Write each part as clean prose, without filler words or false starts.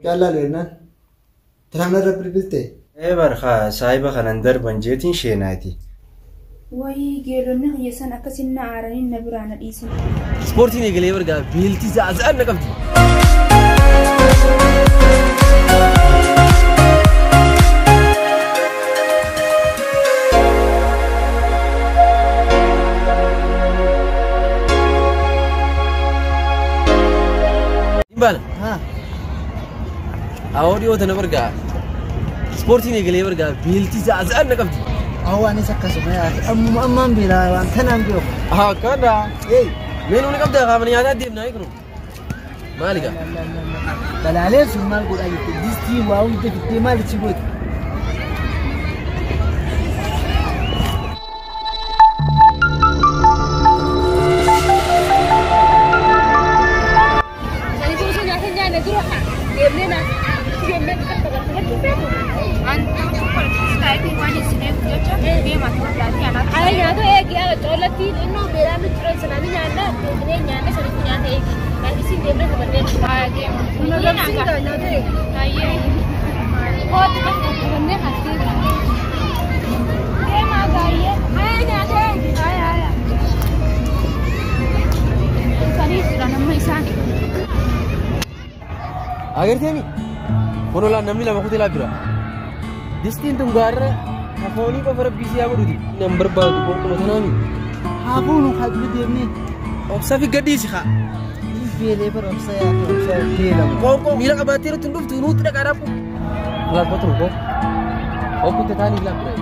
Mucaan laalu jennaan. Tanaaf narra bilbilte. Ee barhaa saahiba kanan darban jeetiin sheenaati. Wayii geelonni kiyya san akkasin na aaranii na biraa na dhiisan. Ispoortiin eegalee bargaa beeltii za'aza'an na qabdi. Baala. Haa. Awoo dhiyoo tana bargaa ispoortiin eegalee bargaa beeltii za'aza'an na qabdi. Awoo anis akkasuma yaate ammuma ammaan beelaa waan tanaan beeku. Akkana. Ee. Mee nuuni qabdaa kaafanii nyaataa deemnaa eegnu. Maali gaa? Balaaleen sun maal godhaa jirti? Distii waa hunda fiddee maal itti gooti? Sanitu osoo nyaata hin nyaanne dura deemnee na deemnee Ala nyaata eegi ala coollatti innoo beelaan nutti jiran sanaan nyaanna deemnee nyaanne sanitti nyaata eegi. Isin deemnee qabannee deema. Nyaata eegi. Kootu qabannee haftee. Deemaa gaayyee. Haya nyaata eegi. Haya haya. Dhufanii jiran amma isaan. Agarteemi? Kun olaan namni lama kutee laa bira. Distiin tun gaarra hafoonii qofa rabbii siyaa godhuti. Nan barbaadu qoqquma tanaami. Haa fuunu haa dura deemnee. Obsa fi gadhiisi haa. Beelee bara obsa yaate obsa beelamu. Qoqqoo miila qabaattee nutti hin dhuftu nuutti dhaqaa dhaabbu. Laal kottu koo. Okkutte taanii laa bira.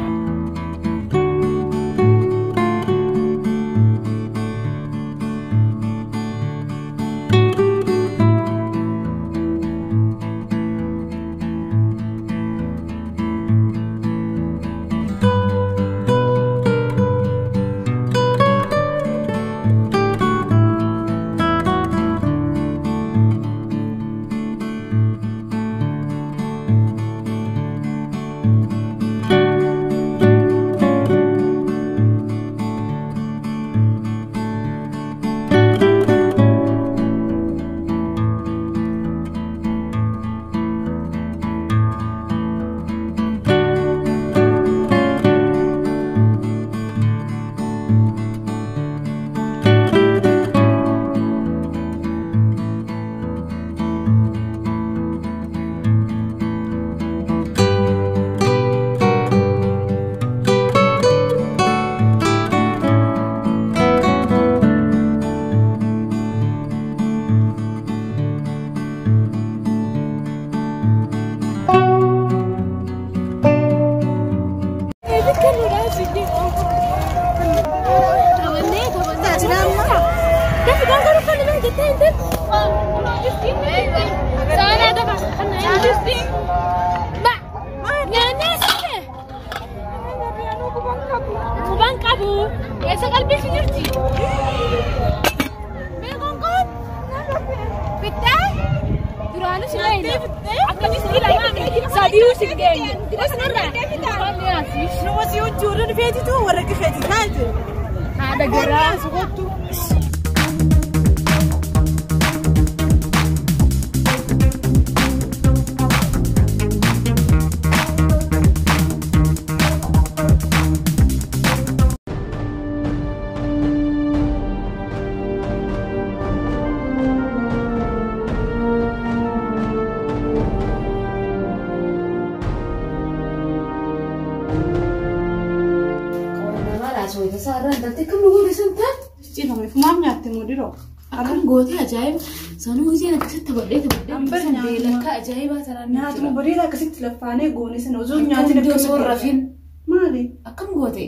Maaf nyaatte moo diroo? Akkam gootee ajaa'iba! Sanuu isheen akkasitti badhee badhee beelakka ajaa'ibaa tanaan Nyaatuma bareedaa akkasitti laffaanee goone sana osoo Akkam nyaatiin iddoo osoo hin rafin. Maali? Akkam goote?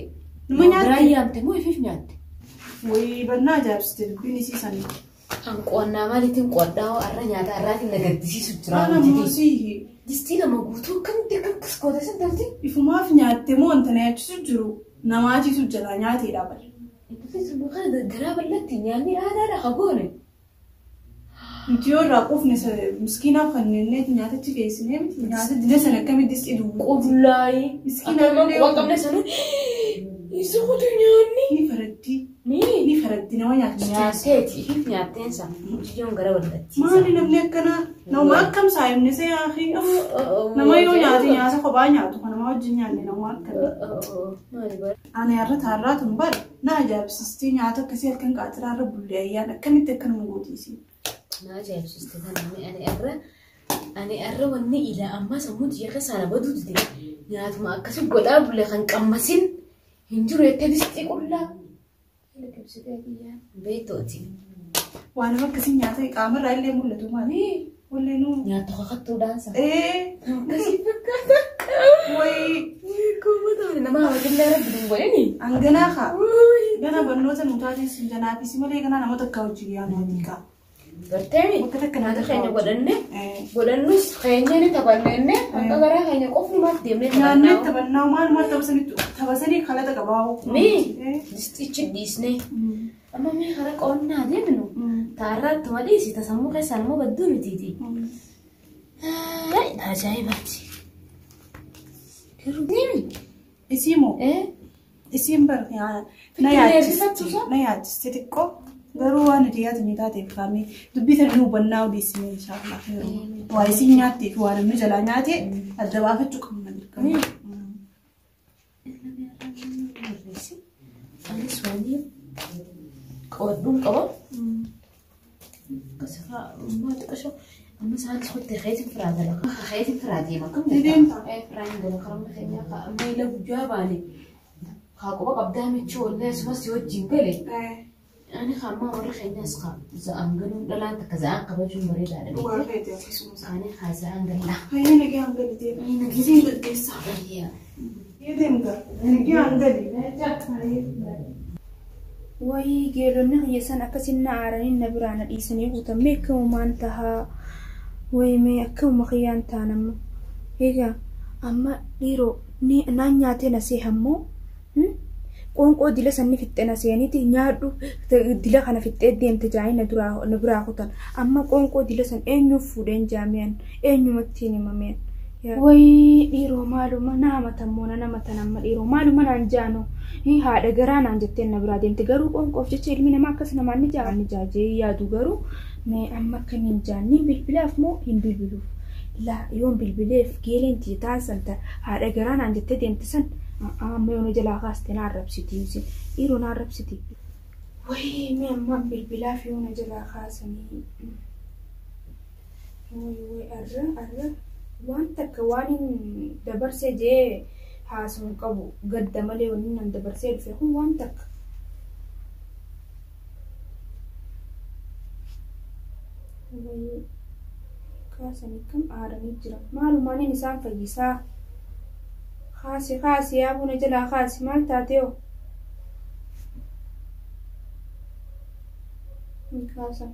Numa nyaatte? Biraan yaamte moo ifiif nyaatte? Wayii bannaa ajaa'ibsite dubbiin isii sanii. An qo'annaa maaliitiin qo'adhaa har'a nyaata har'aatiin na gaddisiisu jira. Maala moosii Distii lama guutuu akkamitti akka akkas goote sin talti? ifumaaf nyaatte moo wanta na yaachisu jiru namaatiitu jalaa nyaateedha bal. Kana garaa bal'atti nyaanni aadaadha haa goone. Nuti yoo irraa quufne miskiinaaf kanneen nyaatachi geessinee miti nyaata dina sana akkamitti distii duwwaa. Qullaayii. Miskiina Akka illee waan qabne sanuu Isa kutu nyaanni. Ni faraddi. Ni faraddi nama nyaachiste. Nyaateeti. Nyaatteensa. Mucayyoon gara wallattiisa. Maali namni akkanaa? Nama akkam saayimni see yaaqii? Nama yoo nyaate nyaata kophaa nyaatu kan nama wajjin nyaanne nama akkamii? Maali bara? Ani har'a taarraa tun bara na ajaa'ibsiistee nyaata akkasii halkan qaatiraa irra bullee ayyaan akkamitti akkanuma gootiisi? Na ajaa'ibsiiste kana ani har'a wanni ilaa ammaa sammuu xiyya keessaa na baduu dide nyaatuma akkasii godhaa bulle kan qammasin hin jiru jettee distii qullaa. Beektooti. Waan nama akkasii nyaata qaamarraa illee mul'atu maali? Wallee nuu. Nyaata kakattuudhaan sana. Ee. Akkasii fakkaata. Wayii. Kummata nama hawatillee rabbi hin godhini. Hanganaa kaa. Gana barnoota nu taatee janaafis malee ganaa namoota akka hojii yaadu kaa. Garteemi. Bakka takka Nyaata nyaata keenya godhanne Eh. godhannus keenya ni taphannenne akka garaa keenya qofnumaaf deemnee Nyaannee taphannaa. taphannaa maal maal taphasanii kalata qabaa. Mee distichi dhiisnee amma mee karaa qonnaa deemnu taarraa ittuma dhiisi tasammuu keessaan immoo badduu mitiiti. Ajaa'ibaati. Garuu deemi. Isii moo isiin bar na Fikirri yaachiste eebbifattu na yaachiste xiqqoo garuu waan hiriyaatu ni taateef kaamee dubbii tana nu hubannaa odeessine inshaallah. Waa isiin nyaattee fi waa namni jalaa nyaate adda baafachuu qabna dirqama. Anis waan qabadhuun qaba. Akkasuma immoo xiqqasho amma isaanis kottee keetiin firaa gala. Keetiin firaa deema. Akkam Ni deemta? Firaan gala karoora keenyaa amma ila guyyaa baane. Haa quba qabdaa michuu wallee asumas si wajjin gale. Ani hamma warra keenyaas haa za'aan galuun dhalaan takka za'aan kabajuun bareedaadha. Dhugaa keeti akkasumas. Ani haa za'aan gallaa. Hayyee nagee hangali deema. Isiin gaggeessa. Hayyee deemta. Nagee hangali. Wayii geelonni hiyyeessan akkasin na aaranii na biraa na dhiisanii guutamee akkamumaan tahaa wayii mee akkamuma kiyyaan taanamma. Egaa amma dhiiroo naan nyaatee na seehammoo qoonqoo dila sanni fixxe na seeniiti nyaadhu dila kana fixxee deemte jaanii na biraa kutan amma qoonqoo dila san eenyuuf fuudheen jaameen eenyumatti hin himameen. Wayii dhiiroo maaluma na hamatammoo na namatan amma dhiiroo maaluma naan jaanoo haadha garaa naan jettee na biraa deemte garuu qoonqoof jecha ilmi namaa akkas namaan ni jaa ni jaajee yaadu garuu mee amma akkamiin jaanni bilbilaaf moo hin bilbiluuf laa yoon bilbileef geeleen tiyya san haadha garaa naan jettee deemte san amma yoona jalaa kaaste na arrabsiti dhiiroo na arrabsiti. Wayii mee ammaan bilbilaaf yoona jalaa kaasanii wayii wayii arra arra. Waan takka waan hin dabarsee jee haasawuu qabu gadda malee wanni nan dabarsee dhufe kun waan takka. Wayii kaasanii kam aaranii jira maalumaaniin isaan fayyisaa kaasi kaasi yaa buna jalaa kaasi maal taatee hoo hin kaasan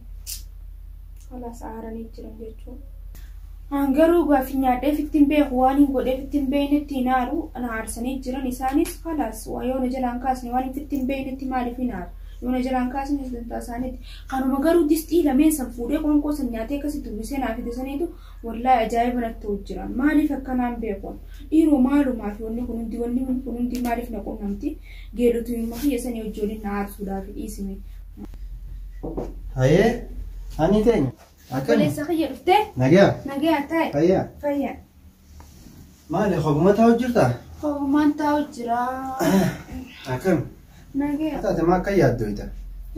khalaas aaranii jiran jechuudha. Garuu gaafi nyaadheef ittiin beeku waan hin godheef ittiin beeknetti hin aaru na aarsanii jiran isaanis khalaas yoona jalaan kaasne waan ittiin beeknetti maaliif hin aaru yoona jalaan kaasne dantaa isaaniitti kanuma garuu distii lameen san fuudhee qoonqoo san nyaatee akkasitti uwwisee naa fide saniitu wallaahi ajaa'iba natti ta'u jira maaliif akkanaan beeku dhiiroo maalumaaf wanni kun hundi wanni kun hundi maaliif na qunnamti geelotu immoo kiyya sanii wajjin na aarsuudhaaf dhiisime. Hayyee ani teenya. Obboleessa kiyya dhuftee? Nagaa. Nagaa taa'e. Fayyaa. Fayyaa. Maali hoguma taa'u jirtaa? Hogumaan taa'u jira. Akkam? Nagaa. Taate maa akka yaaddoyta?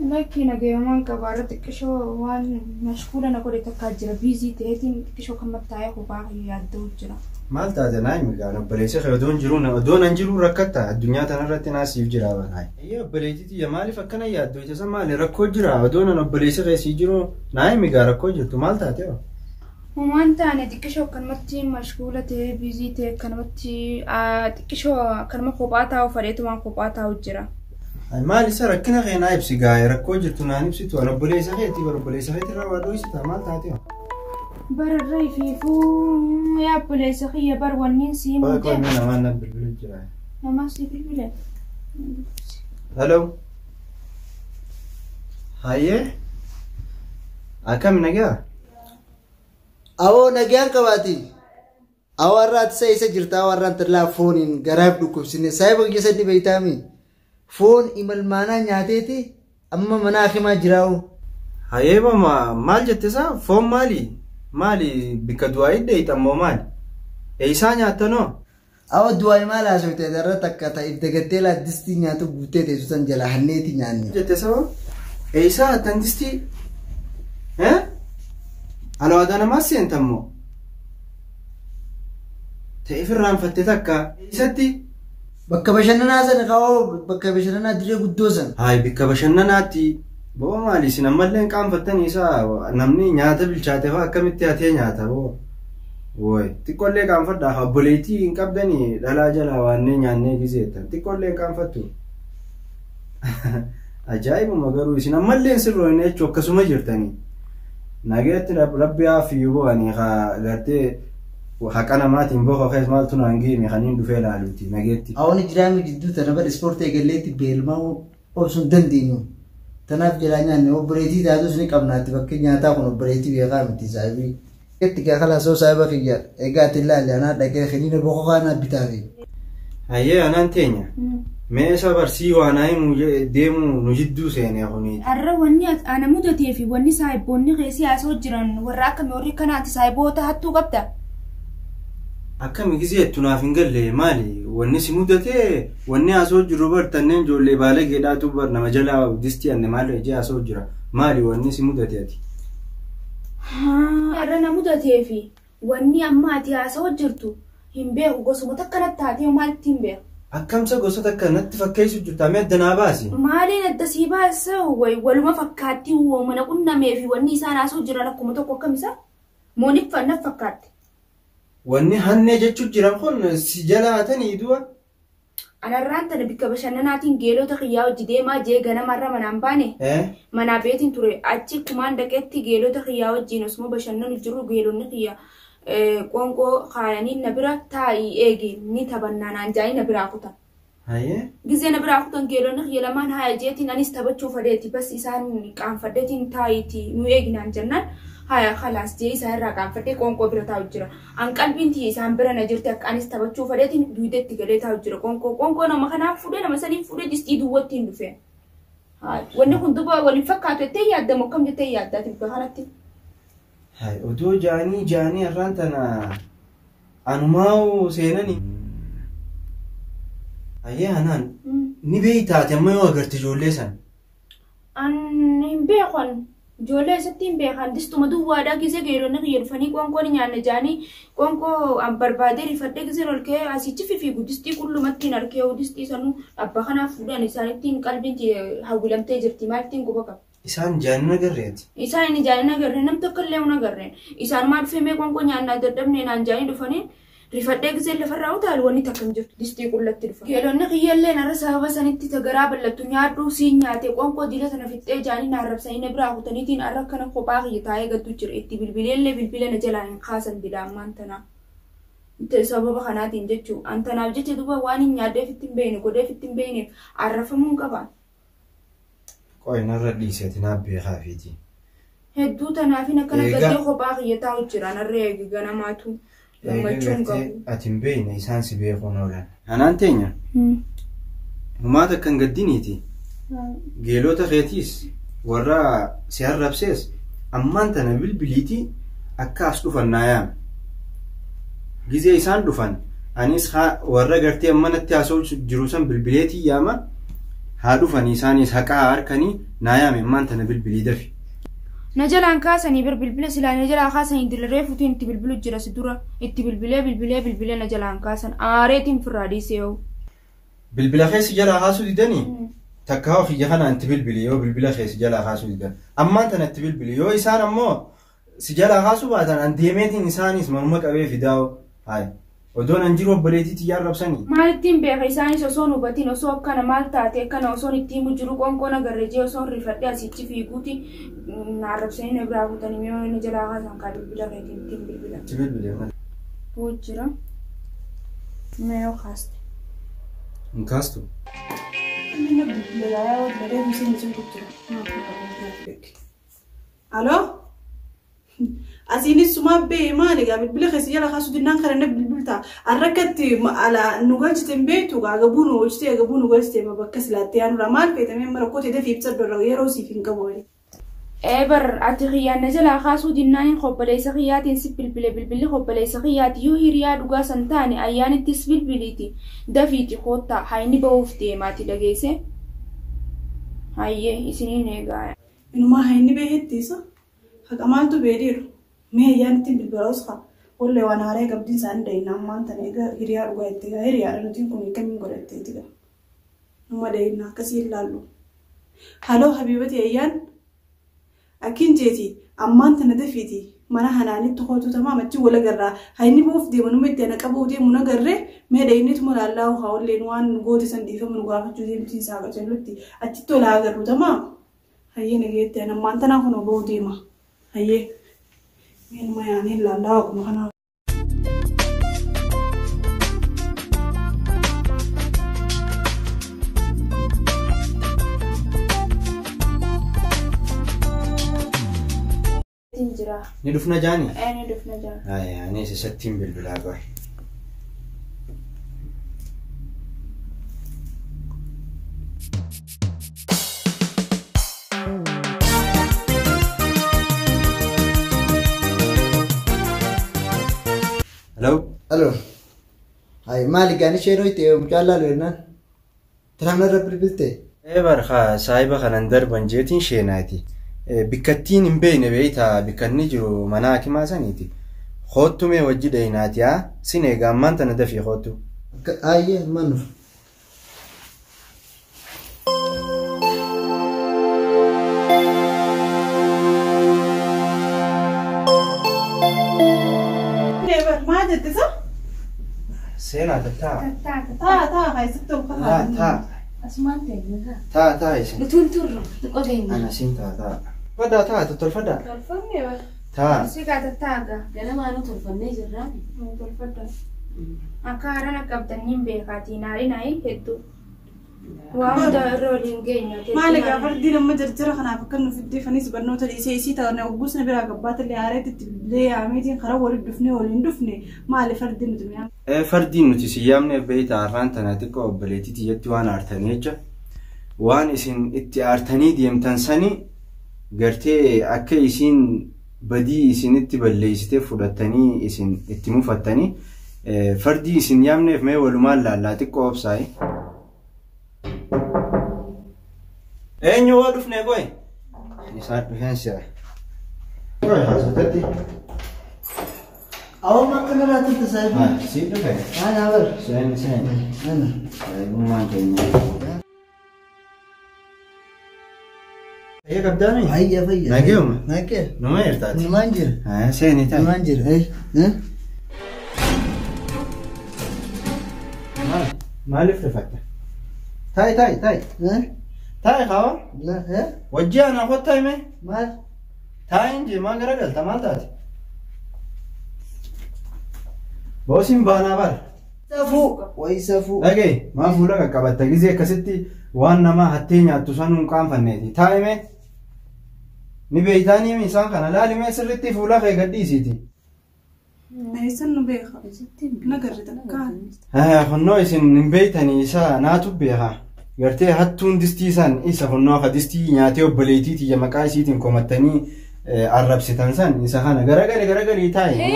Lakki nagayumaan qabaarra xiqqishoo waan mashkuula na godhe takkaa jira biizii ta'eetiin xiqqishoo kan mattaa'ee kophaa kiyya yaadda'u jira. Maal taate naa himi gaan obboleessa kee odoon jiru odoon an jiru rakkatta addunyaa tanarratti naa siif jira banaa. Ayyee obboleettii tiyya maaliif akkana yaaddoyta san maali rakkoo jira odoon an obboleessa kee sii jiru naa himi gaa rakkoo jirtu maal taate hoo? Homaan taane xiqqishoo akkanumatti mashkuula ta'ee biizii ta'e akkanumatti xiqqishoo akkanuma kophaa taa'u fadheetumaan kophaa taa'u jira. Maal isa rakkina kee naa ibsi gaa rakkoo jirtu naan ibsitu an obboleessa keetii bara obboleessa keetirraa waa dho'isita maal taate hoo? Bararra ifiifuu yaa obboleessa kiyya bar wanniin sii Qoy mudee. qoy mee namaan na bilbilu jira. Namaa sii bilbile. Hello. Hayyee. Akkam nagaa? Awoo nagaan qabaati. Awoo har'a ati isa jirta awoo har'aan tallaa fooniin garaaf dhukkubsine saayiba kiyya sadii beeytaami. Foon imalmaanaa nyaateeti amma mana hakimaa jiraa'u. Hayee mama maal jette isaa foon maali? Maali bikka du'aa hidde ammoo maali? Eessaa nyaattanoo? Awa du'aa maal haasofte irra takka ta'e dagattee laa distii nyaatu guuttee teessu san jala hanneeti nyaanne. Jette isaa eessaa hattan distii? Alawaadaa namaas seentammoo? Ta'e firraanfatte takka isatti? Bakka bashannanaa sana kaa'oo bakka bashannanaa dirree guddoo sana. Hayi bakka bashannanaatti boo maali isin ammallee hin qaanfattanii isaa namni nyaata bilchaate fa'aa akkamitti hatee nyaata boo. Woy xiqqoollee qaanfadhaa obboleettii hin qabdanii dhalaa jalaa waannee nyaannee gizeettan xiqqoollee hin qaanfattu. Ajaa'ibuma garuu isin ammallee hin sirroofne jechuun akkasuma jirtanii. Nageetti rabbi haa bo'anii haa gartee haqa namaatiin boqa keessa maaltu naan geeme kaniin dhufee ilaaluuti nageetti. Awwaani jiraame jidduu tana bara ispoortii eegalleetti beelmaa obsuu hin dandeenyu. Tanaaf jalaa nyaanne obboleettii taatus ni qabnaatti bakki nyaataa kun obboleettii beekaa miti saahibii. Itti gaafala soo saahiba kiyya egaa ati ilaali anaa dhaqee kiniina boqa kanaa bitaafi. Hayyee anaan teenya. Mee isa barsii waan himu deemu nu jidduu seenee kuni. Har'a wanni ana mudatee fi wanni saahiboonni keessi haasoo jiran warra akkamii warri kanaati saahiboota hattuu qabda. Akkami gizeettu naaf hin galle maali wanni si mudatee wanni haasoo jiru bar tanneen ijoollee baalageedhaatu bar nama jalaa distii anne maal ijee haasoo jira maali wanni si mudate ati. Har'a na mudatee fi wanni amma ati haasoo jirtu hin beeku gosuma takka natti taatee maalitti hin beeku. Akkamsa gosoota akkanatti fakkeessu jirta mee adda naa baasi? Maaliin adda sii baasa waluma fakkaatti mana qunnamee fi wanni isaan haasoo jiran akkuma tokko akkamisa moonif na fakkaatti. Wanni hannee jechuun jiran kun si jala hatanii du'a. Anarraan tana bikka bashannanaatiin geelota kiyyaa hojii deemaa jee ganamarra manaan baane. Manaa beetiin ture achi kumaan dhaqeetti geelota kiyyaa wajjin osuma bashannanu jiru geelonni kiyya qoonqoo kaayanii na bira taa'ii eegi ni taphannaa naan jaanii na biraa kutan. Gizee na biraa kutan geelonni kiyya lamaan haaya jeetiin anis taphachuu fadheeti bas isaan qaanfadheetiin taa'iitii nu eegi naan jennaan. Haya khalaas jee isaan irraa qaanfadhee qoonqoo bira taa'u jira. An qalbiin tiyya isaan bira na jirti akka anis taphachuu fadheetiin duudetti galee taa'u jira. Qoonqoo qoonqoo nama kanaaf fuudhee nama saniif fuudhee distii duwwatti hin dhufeen. Wanni kun duuba waliin fakkaatu jettee yaaddamu akkam jettee yaaddaati bakka kanatti. Hayi odoo jaanii jaanii har'aan tana anumaa'u seenani. Hayyee anaan ni beeytaate amma yoo agarte ijoollee sana. An hin beekan. Ijoollee isatti hin beekan distuma duwwaadhaa gisee geeronni kiyya dhufanii qoonqoo ni nyaanna jaanii qoonqoo an barbaadee rifadhee gisee ol ka'ee asichi fiigu distii qullumatti hin arkee distii sanuu abbaa kanaaf fuudhan isaanittiin qalbiin hawwilamtee jirti maalittiin quba qaba. Isaan jaanina agarreeti. Isaan inni jaanina agarreen nam tokko illee hin agarreen isaan maal dhufee mee qoonqoo nyaannaa dadhabnee naan jaanii dhufanii rifadhee gisee lafarraa utaalu wanni takka hin jirtu distii qullatti dhufa. Geelonni kiyyallee narra sababa sanitti tagaraa bal'attu nyaadhu siin nyaate qoonqoo diila sana fixxee jaanii na arrabsanii na biraa kutaniitiin arra akkana kophaa kiyya taa'ee gaddu jira itti bilbileellee bilbila na jalaa hin kaasan dida ammaan tanaa. Sababa kanaatiin jechuu an tanaaf jecha duuba waan hin nyaaddeef itti hin beekne godheef itti hin beekneef arrafamuu hin qabaan. Qoy narra dhiiseeti naaf beekaa fiiti. Hedduu tanaafin akkana gaddee kophaa kiyya taa'u jira narra eegi ganamaatu. Ati hin beekne isaan si beekuun oolan. Anaan teenya. Humaata akkan gaddiniiti. Geelota keetiis warra si arrabsees ammaan tana bilbiliitii akka as dhufan naa yaame. Gizee isaan dhufan anis warra gartee manatti haasa'u jiru san bilbileetii yaama haa dhufanii isaanis haqaa harkanii naa yaame ammaan tana bilbilii dafi. Na jalaan kaasanii bir bilbila silaa na jalaa kaasanii dirree fuutiin itti bilbilu jira si dura itti bilbilee bilbilee bilbilee na jalaan kaasan aareetiin firraa dhiisee yoo. Bilbila keessa jalaa kaasuu didanii takka hoo kiyya kanaan itti bilbili yoo bilbila keessa jalaa kaasuu didan ammaan tana itti bilbili yoo isaan ammoo si jalaa kaasuu baatan an deemeetiin isaanis manuma qabee fidaa'u hayi odoon an jiru obboleettii xiyyaar rabsanii. Maalittiin beeka isaanis osoo hin hubatin osoo akkana maal taate akkana osoon itti himu jiru qoonqoo nagarree jee osoon rifadhee asichi fiiguuti na arrabsanii na biraa kutanii mee na jalaa kaasan kaa bilbila keetiin ittiin bilbila. Itti bilbilee maal? Jira. Mee yoo kaaste. Hin kaastu? Aloo? Asiinis sumaa bee maali gaa bilbila keessa jala kaasuu dinnaan kana na bilbilta. Arrakkatti ala nu galchite hin beektu gaa gabuu nu oolchite gabuu nu galchite bakka silaattee yaanurraa maal feetamee mara kootee dafii ibsadhu irra yeroo siif hin qabu. Ee bar ati kiyyaan na jalaa kaasuu dinnaan obboleessa kiyyaatiin si bilbile bilbilli obboleessa kiyyaati yoo hiriyaa dhugaa san taane ayyaanittis bilbiliiti dafiiti koottaa hayni ba'uuf deemaati dhageesse. Hayyee isiniin eegaa. Inumaa hayni beekettiisa. Haqa maaltu beediiru? Mee ayyaanittiin bilbila osfa. Wallee waan haaraa qabdiin isaanii dayina ammaan tana egaa hiriyaa dhugaa itti gaa hiriyaadha nutiin kun akkamiin godhattee itti gaa. Numa dayina akkasii ilaallu. Haloo habiibati ayyaan akkin jeeti ammaan tana dafiiti mana hanaanitti kootu tamaam achi wal agarraa hayni boof deema numa itti ana qabuu deemu nagarree mee dayinituma laallaa haa walleen waan goote san dhiifama nu gaafachuu deemtiin isaa qacellutti achitti ol agarru tamaam. Hayyee nageetti ana ammaan tanaa kun oboo deema. Hayyee. Meenuma yaanii laallaa akkuma kanaa. Jira. Ni dhufna jaani? Ee ni dhufna jaani. Haaya anis isattiin bilbilaa qoy. Hello? Alo. Hai maali gaan isheen hoyte mucaan laalu jennaan. Tanaaf narra bilbilte. Ee barhaa saahiba kanan darban jeetiin sheenaati. Bikkattiin hin beekne beektaa bikkanni jiru mana hakimaa saniiti. Hoottu mee wajji dhayinaati haa sin egaa ammaan tana dafii hoottu. Ayyee ammaan dhufa. Maal jette isa? Seenaa tattaa. Taa taa keessatti ol Taa taa. Asumaan ta'e. Taa taa isin. Nutuun turre xiqqoo keenya. Ana siin taa taa. Fadhaa taa tottolfadhaa. Tolfamne bar. Taa. Si gaa tattaaga. Ganamaanuu tolfannee jirraa. Tolfadha. Akka haaraan qabdaniin beekaatii naariin ayi hedduu. Waa hunda irra waliin geenya. Maali gaa fardiin amma jarjara kanaaf akka nu fiddeefanis barnoota dhiisee isii ta'an ogguus na biraa gabbaata illee haareetti itti bilbilee yaameetiin karaa waliin dhufne waliin dhufne maali fardiin nuti mi'aa. Fardiin nuti si yaamneef beektaa har'aan tana xiqqoo obboleettii tiyyatti waan aartanii jecha waan isin itti aartanii deemtan sani gartee akka isiin badii isinitti balleessitee fudhattanii isin itti mufattanii fardii isin yaamneef mee walumaan laallaa xiqqoo obsaayi. Eenyu waa dhufne qoy? Isaan dhufeen si'a. Qoy haasotatti. Awwaam akka narraa turte saahibii. Si dhufe. Ana bar. Seen seen. Ana. Saahibummaan keenya. Fayya qabdaami? Fayya fayya. Nageuma? Nagee. Numa jirtaati? Numaan jira. Seeni ta'i. Numaan jira. Maaliif rifatta? Taa'i taa'i taa'i. Taa'i qaba. Wajji anaa kottaa hime. Maal? Taa'iin jee maal garagalta maal taate? Boosiin baanaa bara. Safuu. Wayi safuu. Dhaga'i maa fuula qaqqabatta gizee akkasitti waan namaa hattee nyaattu sanuun qaanfanneeti. Taa'i mee. Ni beeytaanii isaan kana laali mee sirriitti fuula kee gadhiisiiti. Eessan nu beeka? Nagarri takkaa. Hunnoo isin hin beeytanii isa naatu beeka. Gartee hattuun distii san isa hunnoo akka distii nyaatee obboleettii tiyya maqaa isiitiin komattanii arrabsitan san isa kana garagali garagalii taa'i.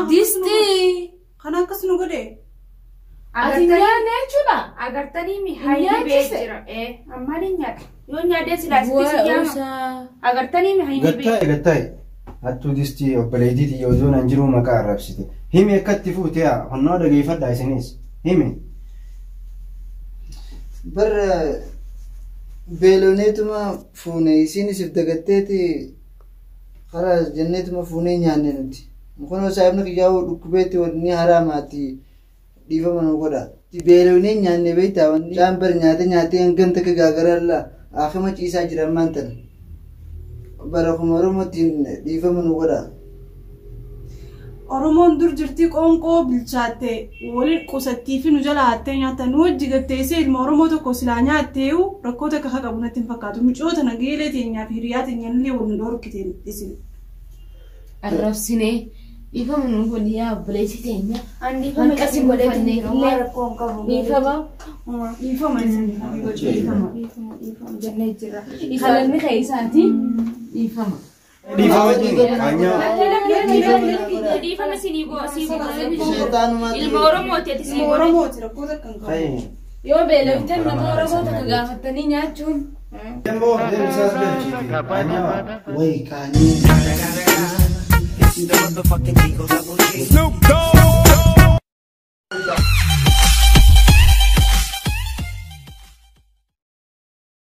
Distii. Kana akkas nu godhe. Ati nyaanne jechuudha. Agartanii mi hayni bee jira. Ammaan hin nyaadha. Yoo nyaadhee silaa sitti si yaama. Agartanii mi hayni bee. Gattaa'i gattaa'i. Hattuu distii obboleettii tiyya osoo nan jiruu maqaa arrabsite. Himi akkatti fuutee hunnoo dhageeffadhaa isinis. Himi. Barra beeloneetuma fuune isiinis if dagatteeti karaa jenneetuma fuunee nyaanne nuti. Kunoo saahibni kiyyaa'uu dhukkubeetti wanni haraamaati dhiifama nu godha. Beelonee nyaanne beektaa wanni caan bar nyaate nyaatee hangam takka gaagaralla akima ciisaa jira ammaan tana. Bara kuma Oromootiin dhiifama nu godha. Oromoon dur jirtii qoonqoo bilchaatte waliin qusattii fi nu jala hattee nyaata nu wajji gatteessee ilma Oromoo tokko silaa nyaatteeyu rakkoo takka akka qabu natti hin fakkaatu. Micoota nageelee teenyaa fi hiriyaa teenyaan illee waliin dhorkite isin. Arrabsinee dhiifama nu godhi yaa obboleessi teenya. An dhiifama Hanqasi isin godheetiin godhanne jira. Homaa rakkoo hin qabu. Dhiifama. Dhiifama isin Dhiifama dhiifama jennee jira. Kalanni keessaati dhiifama. Dhiifama jiru. Anyaa. Dhiifama isinii sii godhe. Sheexaanumaatti. Ilma Oromooti ati sii Ilma godhe. Oromooti rakkoo takka hin qabu. Hayi. Yoo beeloftan nama Oromoo tokko gaafattanii nyaachuun. Deemboo deemsaas galchiiti. Anyaa. Wayi kaanii. Snoop Dogg.